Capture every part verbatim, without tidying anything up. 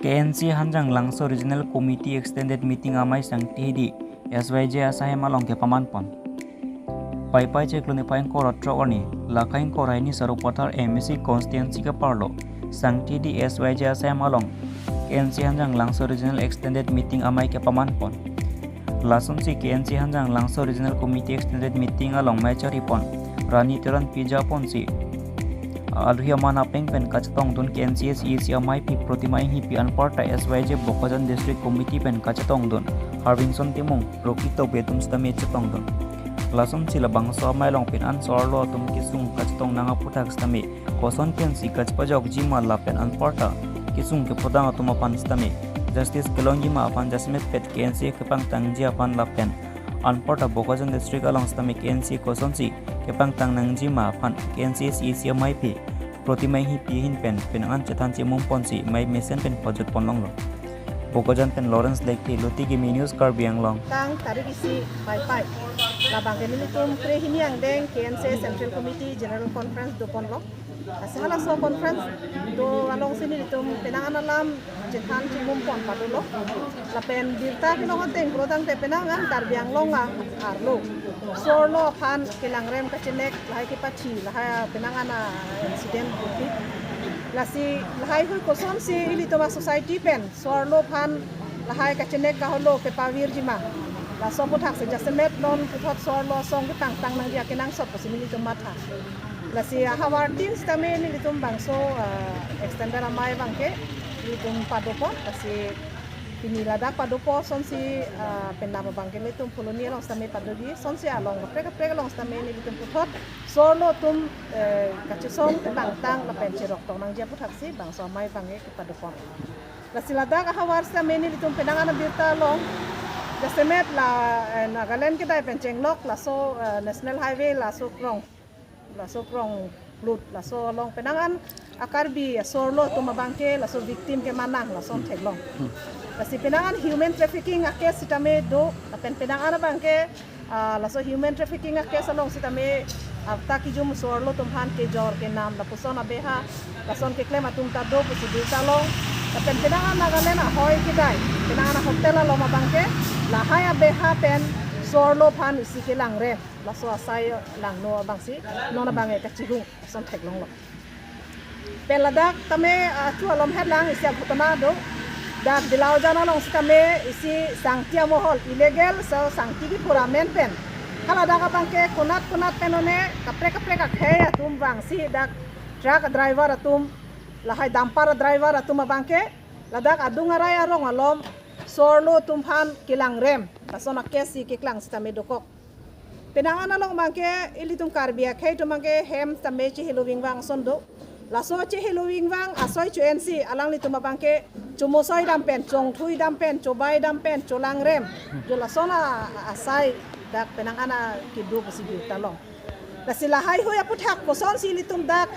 K N C Hanjanglangso Regional Committee Extended Meeting amei Sangti Hidi S Y J asahem along kepaman pon. Paipai chiklo niphai ingkoi ra throk arni, Lakha ingkoi ra hini Sarupathar M A C constituency keparlo Sangti Hidi S Y J asahem along K N C Hanjanglangso Regional Extended Meeting amei kepaman pon. Lasonsi K N C Hanjanglangso Regional Committee Extended Meeting along mei charipon Rani Teron pija ponsi aluhi aman apeng pen kachetongdun K N C A C E C ameipi Protima Enghipi anparta S Y J Bokajan District Committee pen kachetongdun Harbinson Timung, Rocky Tokbi atum sitame chetongdun. Lasonsi labangso amei along penang an so-arlo atum kesung kachetong nang aputhak sitame koson pensi kachepajokji ma lapen anparta kesung kephodang atum aphan sitame justice kelongjima aphan jasemetpet K N C A kepangtangji aphan lapen anparta Bokajan District along sitame K N C A kosonsi kepangtang nangjima aphan K N C A C E C ameipi Protima Enghipi ahin pen penang an chethan chimum ponsi mei mesen pen pajut pon longlo. Bokajan pen Lawrence Lekthe, Luti Kimi News, Karbi Anglong. Tang tarik isi Paipai, labang ke nelitum krehini angdeng K N C A Central Committee General Conference doponlo. Lasi halaso conference do alongsi nelitum penang an alam chethan chimum pon padolo. Lapen birta kelong ateng pulotangte penang an Karbi Anglong a arlo so-arlo aphan kelangrem kachenek lahai kepathi lahai penang an a incident bukti. Lasi lahai hui kosonsi ilitum asociety pen so-arlo aphan lahai kachenek kaholo kepavirji ma, laso aputhak si jasemet non puthot so-arlo asong kepangtang nangji akenangsot pusi nelitum matha. Lasi ahavar tin sitame nelitum bangso, ah, extended amei abangke nelitum padopon, lasi pini ladak padopo asonsi, ah, penap abangke nelitum Phuloni along sitame padoji, asonsi along kaprek kaprek along sitame nelitum puthot so-arlo atum, eh, kachesong kepangtang lapen cheroktok nangji aputhak si bangso amei abangke kepadopon. Lasi ladak ahavar sitame nelitum penang an abirta along jasemet la, eh, Nagaland kedai pen chenglok laso, eh, National Highway laso krong, laso kronglut laso along penang an a-Karbi so-arlo atum abangke laso victim keman nang lason theklong. Lasi penang an human trafficking a-case sitame do, lapen penang an abangke, ah, laso human trafficking a-case along sitame arta kijum so-arlo atum aphan kejor kenam lapuson abeha lason keklem atum ta do pusi birta long. Lapen penang an Nagaland ahoi kedai, penang an hotel along abangke lahai abeha pen so-arlo aphan isi kelangrem, laso asai langno abangsi non abangke kachihung lason theklonglo. Pen ladak tame, ah, chu alom het lang isi aghotona do. Dak Dilaojan along sitame isi Sangti amohol illegal, so Sangti kipura amen pen haladak abangke konat konat pen one kaprek kaprek akhei atum vangsi dak truck driver atum, lahai dumper driver atum abangke ladak adung arai arong alom so-arlo atum aphan kelangrem lason a-case si keklang sitame dokok. Penang an along abangke ilitum Karbi akhei atum abangke hem sitame chehelo vingvang ason do. Laso chehelo vingvang asoi cho-ensi alanglitum abangke chomosoi dam pen, chongthui dam pen, chobai dam pen, cholangrem, jo lason a, asai dak penang an a kedo pusi birta long. Lasi lahai hui aputhak kosonsi ilitum dak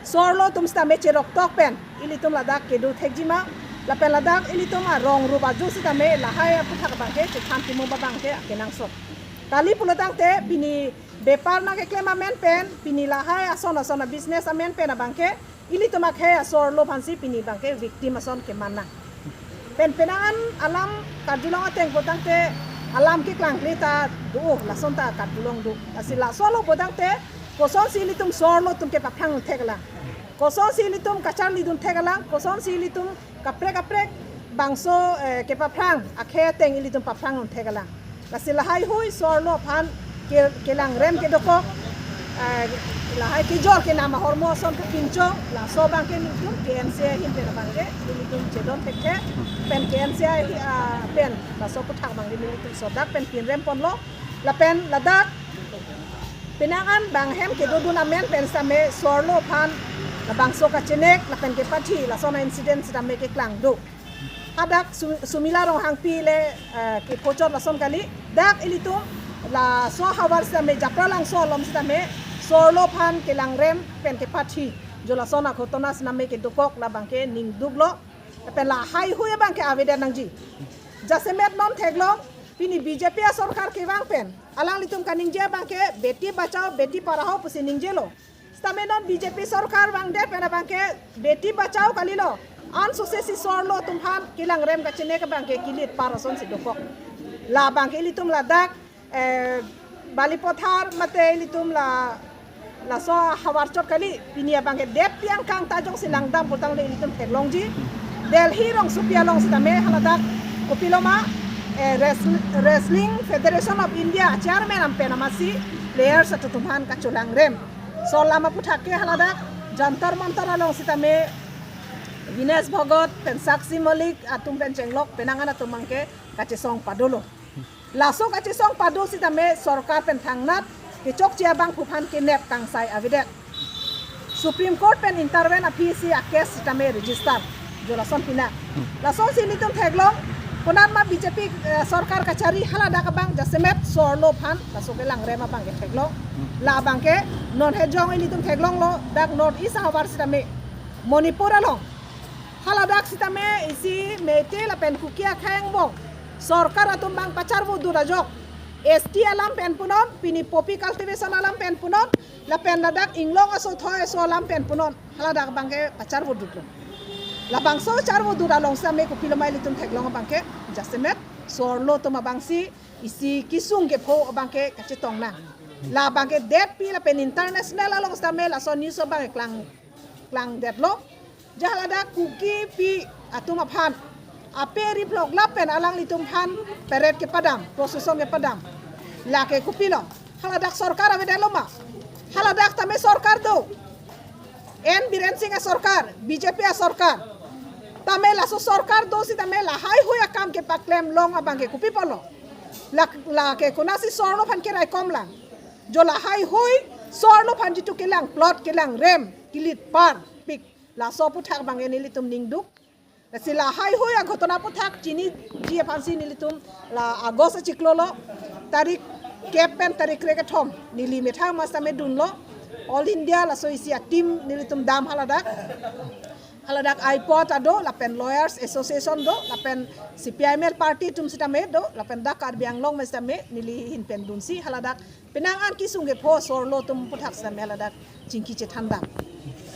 so-arlo atum sitame cheroktok pen ilitum ladak kedo thekji ma, lapen ladak ilitum arong rup aju sitame lahai aputhak abangke chethan chimum abangke akenangsot. Kali pulotangte pini bepar nangkeklem amen pen, pini lahai ason ason a-business amen pen abangke ilitum akhei so-arlo aphansi pini abangke victim ason keman nang. Pen penang an alam karjulong ateng pulotangte alam keklangkle ta do, lason ta karjulong do. Lasi laso along pulotangte kosonsi ilitum so-arlo atum kepaphrang theklang, kosonsi ilitum kacharlidun theklang, kosonsi ilitum kaprek kaprek bangso, eh, kepaphrang akhei ateng ilitum paphrang theklang. Lasi lahai hui so-arlo aphan ke, kelangrem kedokok, eh, lahai kejor kenam ahormu ason kepinchong, laso abangke nelitum K N C A ahin pen abangke nelitum chedon thekthe, pen K N C A, ah, pen laso aputhak abangke nelitum sodak pen pinrem ponlo, lapen ladak penang an bang hem kedodun amen pen sitame so-arlo aphan labangso kachenek lapen kepathi lason a-incident sitame keklang do. Hadak Su-, Sumila Ronghangpi le, eh, kephochot lason kali. Dak ilitum laso ahavar sitame Japralangso alom sitame so-arlo aphan kelangrem pen kepathi, jo lason aghotona sitame kedokok labangke ningduklo. Lapen lahai hui abangke avedet nangji. Jasemet non theklong pini B J P asorkar kevang pen alanglitum kaningje abangke Beti Bachao Beti Padhao pusi ningjelo. Sitame non B J P sorkar vangdet pen abangke Beti Bachao kalilo, An sose si sorlo atum aphan kelangrem kachene ke abangke kilit par asonsi dokok. La abangke ilitum ladak, eh, Balipathar mate ilitum la, laso havar chot kali, pini abangke det piang kang ta jongsi langdam putangte ilitum theklongji. Delhi rongsopi along sitame haladak kopiloma, eh, Wrestl-, Wrestling Federation of India chairman ampen amatsi players atum aphan kacholangrem. Sorlo aputhak ke haladak Jantar Mantar along sitame Vinesh Phogat pen Sakshi Malik atum pen chenglok penang an atum abangke kachesong padolo. Laso kachesong pado sitame sorkar pen thangnat kechokche abangphu aphan kenep kangsai avedet. Supreme Court pen intervene aphi si a case sitame register. Jo lason pina. Lasonsi ilitum theklong, konatma B J P, eh, sorkar kachari haladak abang jasemet sorlo aphan, laso kelangrem abangke theklong. La abangke non hejong ilitum theklonglo, dak North East ahavar sitame Manipur along. Haladak sitame isi Meitei lapen Kuki akhei angbong sorkar atum abang pacharvo dut ajok, S T alam pen punon, pini poppy cultivation alam pen punon, lapen ladak inglong aso thoi aso alam pen punon, haladak abangke pacharvo dutlo. Labangso charvo dut along sitame kopiloma ilitum theklong abangke jasemet sorlo atum abangsi isi kesung kepho abangke kachetong nang. La abangke detpi lapen international along sitame laso news abangke klang, klangdetlo. Je haladak Kukipi atum aphan ape riphlok lapen alanglitum aphan parade kepadam, procession kepadam. Lake kopilo? Haladak sorkar avedetlo ma? Haladak tame sorkar do. N Biren Singh asorkar, B J P asorkar. Tame laso sorkar do sitame lahai hui akam kepaklem long abangke kopi apotlo? La, lake konatsi sorlo aphan keraikom lang? Jo lahai hui sorlo aphan jitu kelang plot, kelangrem, kilit parpik, laso aputhak abangke nelitum ningduk. Lasi lahai hui aghotona aputhak chiniji aphansi nelitum la August achiklo lo, tarik kep pen tarik krekethom neli methang amat sitame dunlo. All India laso isi a team nelitum dam haladak. Haladak IPOT ado, lapen Lawyers Association do, lapen C P I M L party atum sitame do, lapen dak Karbi Anglong amat sitame neli ahin pen dunsi haladak penang an kesung kepho sorlo atum aputhak sitame haladak chingki chethan dam.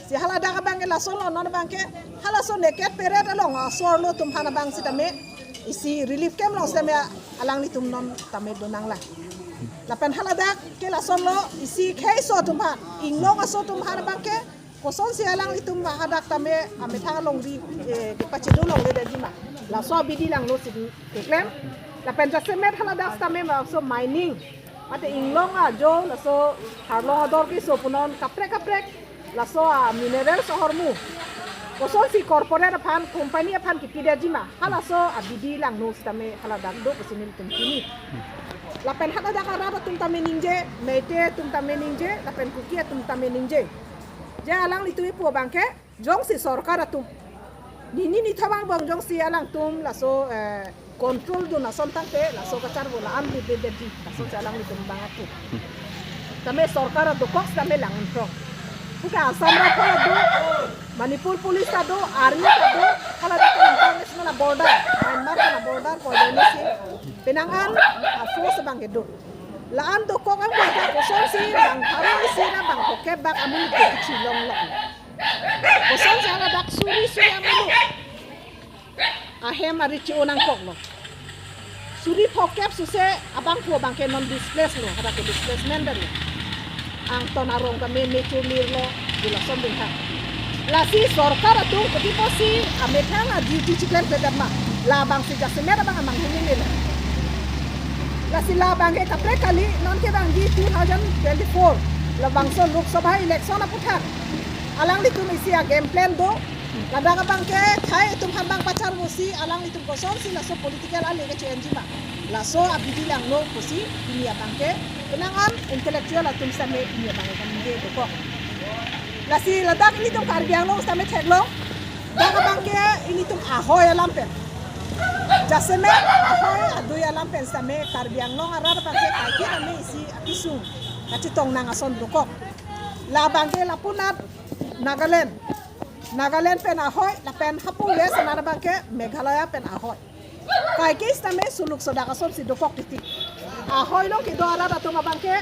Si haladak abangke lasonlo, non abangke halaso naked parade along, ah, sorlo atum aphan abang sitame isi relief camp along sitame alanglitum non tame do nanglang. Lapen haladak ke lasonlo, isi kheiso atum aphan, inglong aso atum aphan abangke kosonsi alanglitum hadak tame amethang alongri, eh, kepachedo longledetji ma? Laso abidi langno si keklem. Lapen jasemet haladak sitame laso mining mate inglong ajo, laso arlong ador keso punon kaprek kaprek, laso a minerals ahormu kosonsi corporate aphan, company aphan kepidetji ma? Halaso abidi langno sitame haladak do pusi nelitum chini. Lapen haladak arat atum tame ningje, Meitei atum tame ningje, lapen Kuki atum tame ningje. Je alanglitum ipu abangke, jongsi sorkar atum nini nithom angbong jongsi alangtum laso, eh, control dun ason tangte laso kacharvo la-an lipledetji, lasonsi alanglitum abang atum. Tame sorkar adokok sitame lang-un throk. Puke Assam Rifle ado, Manipur Police ado, Army ado, haladak international border, Myanmar pen border ko leni si penang an a force abangke do. La-an dokok angbong ta kosonsi bang pharo isi ra bang phokep bak amonit ke kichi longlok? Kosonsi haladak suri suri amuluk ahem ari chi-o nangkoklo? Suri phokep suse abangphu abangke non displace lo, hadak ke displacement detlo. Angton arong tame mecho mirlo, je lason ding ha. Lasi sorkar atum kopi apotsi amethang a duty chiklemkledet ma? Labangsi jasemet abang amang hini nilo. Lasi labangke kaprek kali, non kevangji two thousand twenty-four, labangso Lok Sabha election aputhak alanglitum isi a game plan do. Ladak abangke khei atum aphan bang pacharvosi alanglitum kosonsi laso political ali kecho-enji ma? Laso abidi langno pusi pini abangke penang an intellectual atum sitame pini abangke kaningje dokok. Lasi ladak ilitum Karbi Anglong sitame theklong, dak abangke ilitum ahoi alam pen, jasemet ahoi adui alam pen sitame Karbi Anglong arat abangke kaike tame isi akesung kachetong nang ason dokok. Labangke lapunat Nagaland, Nagaland pen ahoi, lapen hapu West anat abangke Meghalaya pen ahoi. Kaike sitame suluk sodak asonsi dokok titi. Ahoi along kedo arat atum abangke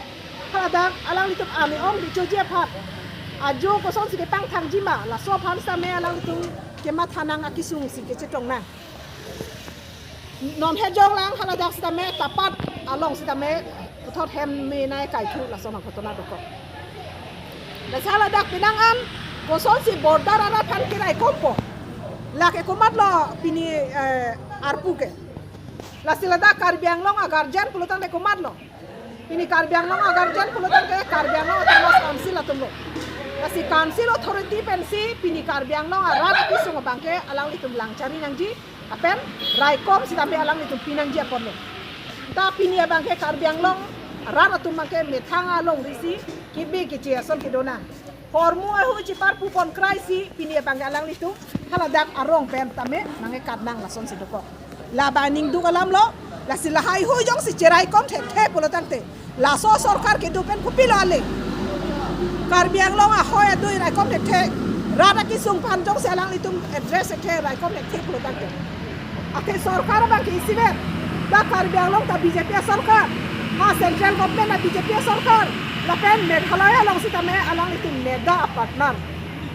haladak alanglitum ani ong dichoji aphan, Ajo kosonsi kepangthangji ma, laso aphan sitame alanglitum kematha nang akesung si kechetong nang. Non hejong lang haladak sitame tapat along sitame puthot hem me nai kaithu laso ma ghotona dokok. Lasi haladak penang an kosonsi border arat aphan keraikompo, lake komatlo pini, eh, arpu ke. Lasi ladak Karbi Anglong a-guardian pulotangte komatlo. Pini Karbi Anglong a-guardian pulotangte Karbi Anglong Autonomous Council atumlo. Lasi council authority pensi pini Karbi Anglong arat akesung abangke alanglitum langchari nangji, lapen raikom sitame alanglitum pinangji aporlo. Ta pini abangke Karbi Anglong arat atum abangke methang alongri si kibi kichi ason kedo nang. Hormu ahu chipar pupon krai si pini abangke alanglitum haladak arong pen tame nangkekat nang lasonsi dokok. Labang ningduk alamlo, lasi lahai hui jongsi cheraikom thekthe pulotangte, laso sorkar kedo pen kopilo ale? Karbi Anglong ahoi adui raikom thekthe, rat akesung aphan jongsi alanglitum address thekthe, raikom thekthe pulotangte, athe sorkar abangke isivet. Dak Karbi Anglong ta B J P sorkar, ha central government ta B J P sorkar, lapen Meghalaya along sitame alanglitum NEDA a-partner,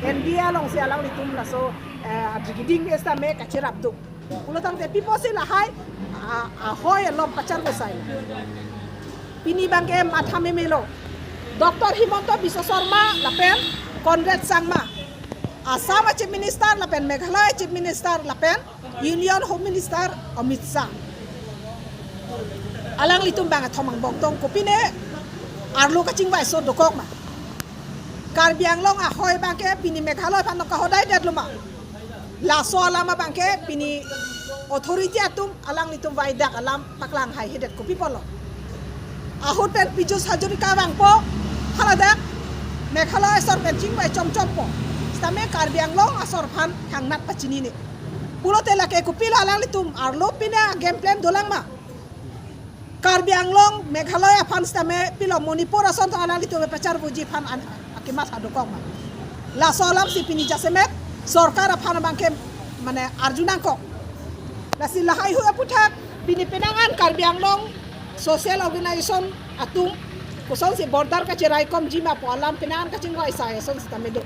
N D A alongsi alanglitum laso, eh, ajigiding sitame kachirapduk. Pulotangte pi apotsi lahai, a, ahoi alom pacharbo sai. Pini abangke matha memelo. Doctor Himanta Biswa Sarma lapen Conrad Sangma, Assam a-Chief Minister lapen Meghalaya Chief Minister lapen Union Home Minister Amit Shah, alanglitum abang athom angbong tong, kopine arlo kachingvai ason dokok ma? Karbi Anglong ahoi abangke pini Meghalaya aphan nangkahodai detlo ma? Laso alam abangke pini authority atum alanglitum vaidak alam paklang haihedet kopi apotlo? Ahut pen Piyush Hazarika vangpo, haladak Meghalaya asor pen chingvai chomchompo, sitame Karbi Anglong asor aphan thangnat pachinine. Pulote lake kopilo alanglitum arlo pine a-game plan dolang ma? Karbi Anglong, Meghalaya aphan sitame pilo Manipur ason tong alanglitum pacharboji aphan an, akematha dokok ma? Laso alamsi pini jasemet sorkar aphan abangke mane arju nangkok. Lasi lahai hui aputhak pini penang an Karbi Anglong social organization atum kosonsi border kacheraikomji ma pu alam penang an kachingvai sai ason sitame do.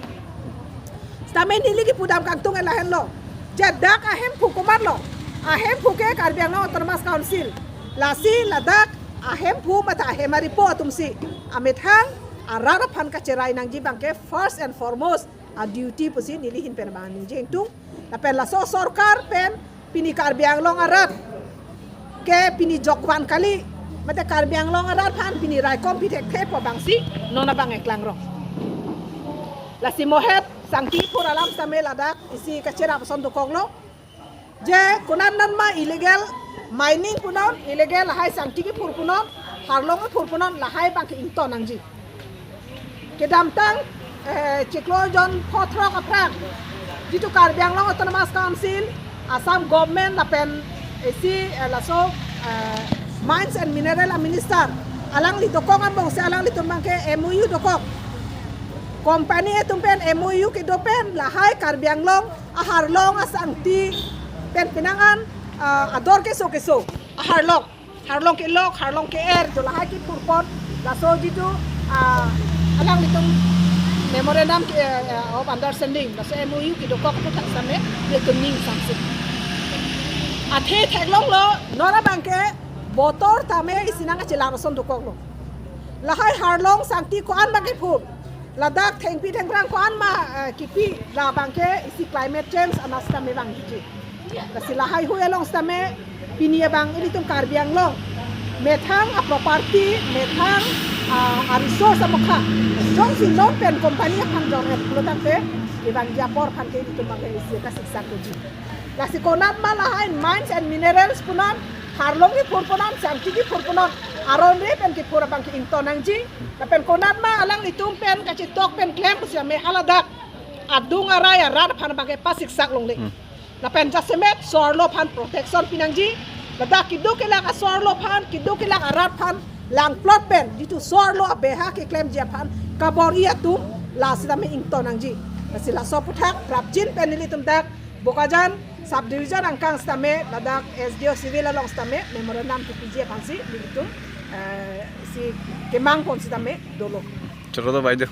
Sitame neli kepudam kangtung lahenlo, je dak ahemphu komatlo? Ahemphu ke Karbi Anglong Autonomous Council. Lasi ladak ahemphu mate ahem aripo atumsi amethang arat aphan kacherai nangji abangke first and foremost a-duty pusi neli ahin pen abang ningje ingtung. Lapen laso sorkar pen pini Karbi Anglong arat ke pini jokvan kali, mate Karbi Anglong arat aphan pini raikom pithekthe pu abangsi non abang eklang rong. Lasi mohet sangti phur alam sitame ladak isi kacherap ason dokoklo. Je konat nat ma illegal mining punon, illegal lahai sangti kephur punon, harlong kephur punon, lahai abangke ington nangji. Kedamtang, eh, chiklo jon pho throk aphrang, jitu Karbi Anglong Autonomous Council, Assam government lapen isi, eh, laso, eh, Mines and Mineral a-minister, alangli dokok angbongsi alanglitum abangke M O U dokok. Company atum pen M O U kedo pen lahai Karbi Anglong aharlong asangti pen penang an, ah, ador keso keso aharlong, harlong kelok, harlong ke-er, jo lahai kephurpon, laso jitu, ah, alanglitum memorandum ke, eh, of understanding, laso M O U kedokok aputhak sitame nelitum ning samsik. Athe theklonglo, non abangke botor tame isi nangkachelang ason dokoklo. Lahai harlong sangti ko-an abangke phur, ladak thengpi thengphrang ko-an ma, eh, kipi, labangke isi climate change anas tame vangji. Lasi lahai hui along sitame pini abang ilitum Karbi Anglong methang a-property, methang, ah, a-resource amokha jongsi non pen company aphan jong-et pulotangte kevangji apor aphan ke ilitum abangke isi kasiksak doji. Lasi konat ma lahai Mines and Minerals punon, harlong kephur punon, sangti kephur punon, aron re pen kephur abangke ington nangji. Lapen konat ma alanglitum pen kachetok pen klem pusitame haladak adung arai arat aphan abangke pasiksak longle. Hmm. Lapen jasemet so-arlo aphan protection pinangji. Ladak keduk kelak aso-arlo aphan, keduk kelak arat aphan langplot pen jitu so-arlo abeha keklemji aphan kabor-i atum la sitame ington nangji. Lasi laso aputhak prapjin pen nelitum dak Bokajan Subdivision angkang sitame ladak S D O Civil along sitame memorandum kepiji aphansi nelitum, eh, si kemangpon sitame dolo. Choro do baideo.